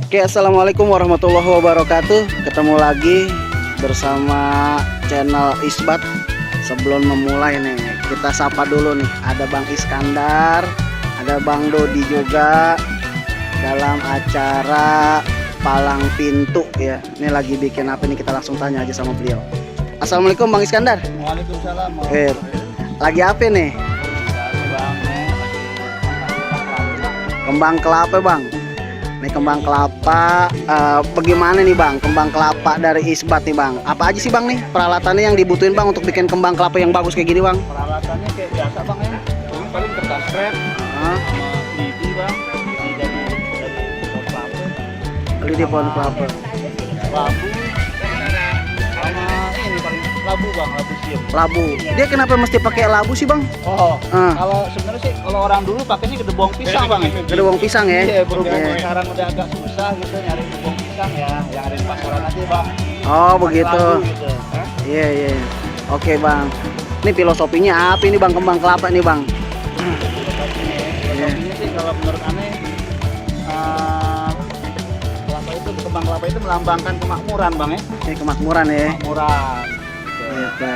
Oke, assalamualaikum warahmatullahi wabarakatuh. Ketemu lagi bersama channel Isbat. Sebelum memulai nih, kita sapa dulu nih. Ada Bang Iskandar, ada Bang Dodi juga dalam acara Palang Pintu ya. Ini lagi bikin apa nih? Kita langsung tanya aja sama beliau. Assalamualaikum Bang Iskandar. Waalaikumsalam. Lagi apa nih? Kembang kelapa Bang. Ini kembang kelapa, bagaimana nih Bang kembang kelapa dari Isbat nih Bang? Apa aja sih Bang nih peralatannya yang dibutuhin Bang untuk bikin kembang kelapa yang bagus kayak gini Bang? Peralatannya kayak biasa Bang ya. Paling kertas krep sama lidi Bang. Lidi dari pohon kelapa. Lidi pohon kelapa. Labu sama ini paling labu Bang, labu siam. Labu. Dia kenapa mesti pakai labu sih Bang? Kalau sebenarnya sih kalau orang dulu pakainya gedebong pisang Bang ya. Gedebong pisang ya? Iya, berhubung sekarang udah agak susah gitu nyari gedebong pisang ya, yang ada di pasaran aja Bang. Oh begitu. Labu, gitu. Iya iya. Oke Bang. Ini filosofinya apa ini Bang kembang kelapa nih Bang? Filosofinya sih kalau menurut aneh kembang kelapa itu melambangkan kemakmuran Bang ya. Ini kemakmuran ya. Kemakmuran. Gitu.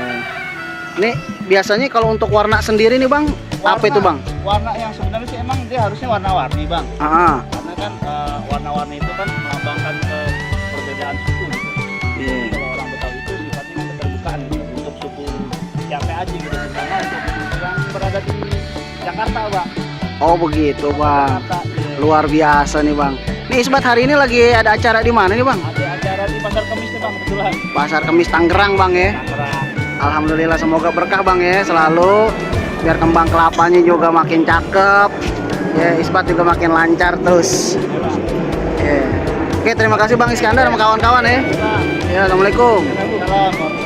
Ini biasanya kalau untuk warna sendiri nih Bang, apa itu Bang? Warna yang sebenarnya sih emang dia harusnya warna-warni Bang. Karena kan warna-warni itu kan melambangkan perbedaan suku gitu. Iya. Kalau orang Betawi itu sifatnya kan keterbukaan gitu, untuk suku siapa aja gitu. Karena untuk yang berada di Jakarta Bang. Oh begitu Bang. Jakarta, iya. Luar biasa nih Bang. Nih Isbat hari ini lagi ada acara di mana nih Bang? Ada acara di Pasar Kemis nih Bang kebetulan. Pasar Kemis Tangerang Bang ya. Tangerang. Alhamdulillah semoga berkah Bang ya selalu. Biar kembang kelapanya juga makin cakep. Ya Isbat juga makin lancar terus. Ya. Oke terima kasih Bang Iskandar sama kawan-kawan ya. Ya assalamualaikum. Assalamualaikum.